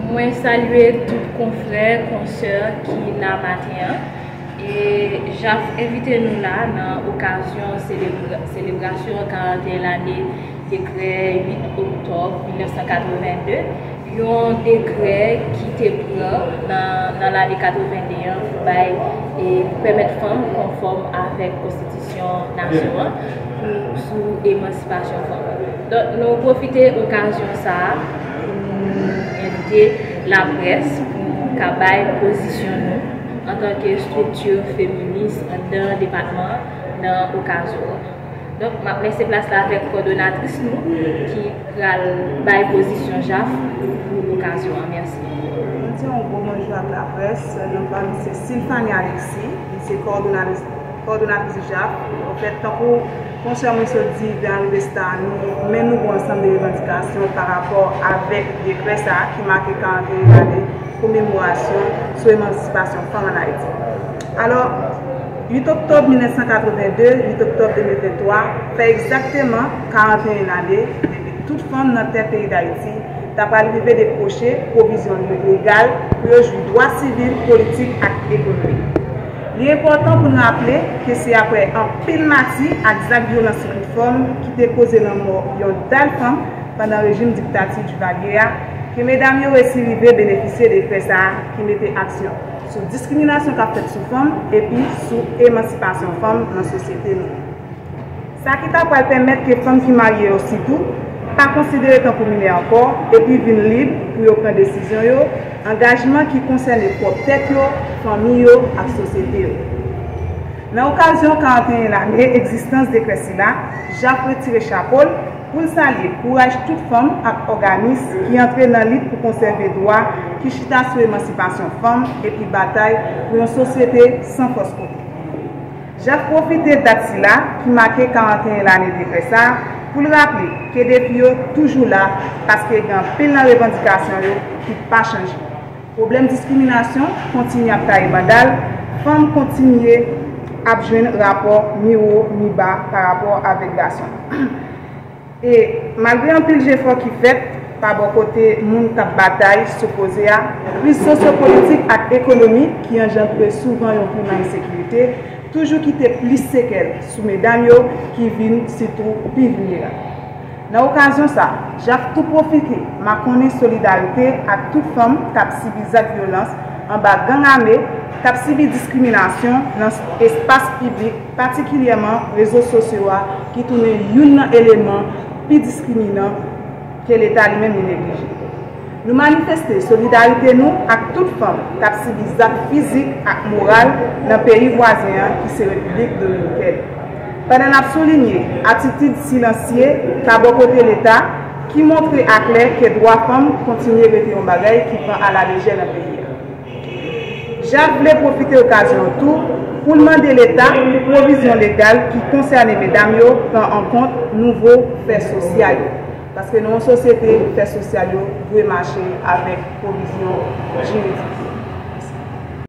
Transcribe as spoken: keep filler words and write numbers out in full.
Mwen salye tout konfrè, konsè ki la maten an. E JAF envite nou la nan okazyon selebra- selebrasyon karanteyen lane dekrè uit oktòb mil nèf san katreven de, yon dekrè ki te pran nan, nan lane katreven de an pou bay e pou pèmèt fanm konfòm avèk konstitisyon nasyon an pou sou emansipasyon fanm. Donk, nou pwofite okazyon sa a pou nou envite laprès pou nou ka bay pozisyon nou antanke estrikti feminis anndan depatman an nan okazyon an. Donk, m ap lese plas la avèk kòdonatris nou ki pral bay pozisyon JAF pou okazyon an. Mèsi. Nou di yon gwo bonjou ak laprès. Non pa m se Silfany Alexis. M se kòdonatris, kòdonatris JAF. Anfèt, tankou konsè mwen sot di, Venerable Star, nou, men nou gon ansanm de revandikasyon pa rapò avèk dekrè sa a ki make karanteyen lane komemorasyon sou emansipasyon fanm ann Ayiti. Alò, uit oktòb mil nèf san katreven de, uit oktòb de mil venntwa, fè egzakteman karanteyen lane depi tout fanm nan tè peyi Dayiti ta pral rive dekwoche pwovizyon legal pou yo jwi dwa sivil, politik ak ekonomik. Li enpòtan pou n raple ke se aprè anpil mati ak zak vyolans sou tout fòm ki te koze lanmò yon dal fanm pandan rejim diktati Duvalier a ke medam yo resi rive benefisye dekrè sa a ki mete aksyon sou diskriminasyon k ap fèt sou fanm epi sou emansipasyon fanm nan sosyete nou. Sa ki ta pral pèmèt ke fanm ki marye yo sitou pa konsidere tankou minè ankò epi vin lib pou yo pran desizyon yo, angajman ki konsène pwòp tèt yo, fanmi yo ak sosyete yo. Nan okazyon karanteyen lane egzistans dekrè sila, JAF retire chapo l pou l salye kouraj tout fanm ak òganis ki antre nan lit pou konsève dwa ki chita sou emansipasyon fanm epi batay pou yon sosyete san fòs kote. JAF pwofite dat sila, ki make karanteyen lane dekrè sa a, pou l raple ke defi yo toujou la, paske gen anpil nan revandikasyon yo ki pa chanje. Pwoblèm diskriminasyon kontinye ap taye banda l, fanm kontinye ap jwenn rapò mi wo mi ba pa rapò avèk gason. E malgre anpil jefò ki fèt pa bò kote moun k ap batay sou koze a, kriz sosyopolitik ak ekonomik ki anjandre souvan yon klima ensekirite toujou kite plis sekèl sou medam yo ki vin sitou pi vilnerab. Nan okazyon sa, JAF tou pwofite makonnen solidarite ak tout fanm k ap sibi zak vyolans anba gang ame, k ap sibi diskriminasyon nan espas piblik, patikilyèman rezo sosyo a ki tounen youn nan eleman pi diskriminan ke Leta li menm li neglije. Nou manifeste solidarite nou ak tout fanm k ap sibi zak fizik ak moral nan peyi vwazen an ki se Repiblik Dominikèn. Pandan n ap soulinye atitid silansye ka bò kote Leta ki montre aklè ke dwa fanm kontinye rete yon bagay ki pran alalejè nan peyi a. JAF vle pwofite okazyon an tou pou l mande Leta pou pwovizyon legal ki konsène medam yo pran an kont nouvo fè sosyal yo. Paske nan yon sosyete, fè sosyal yo dwe mache avèk pwovizyon jiridik.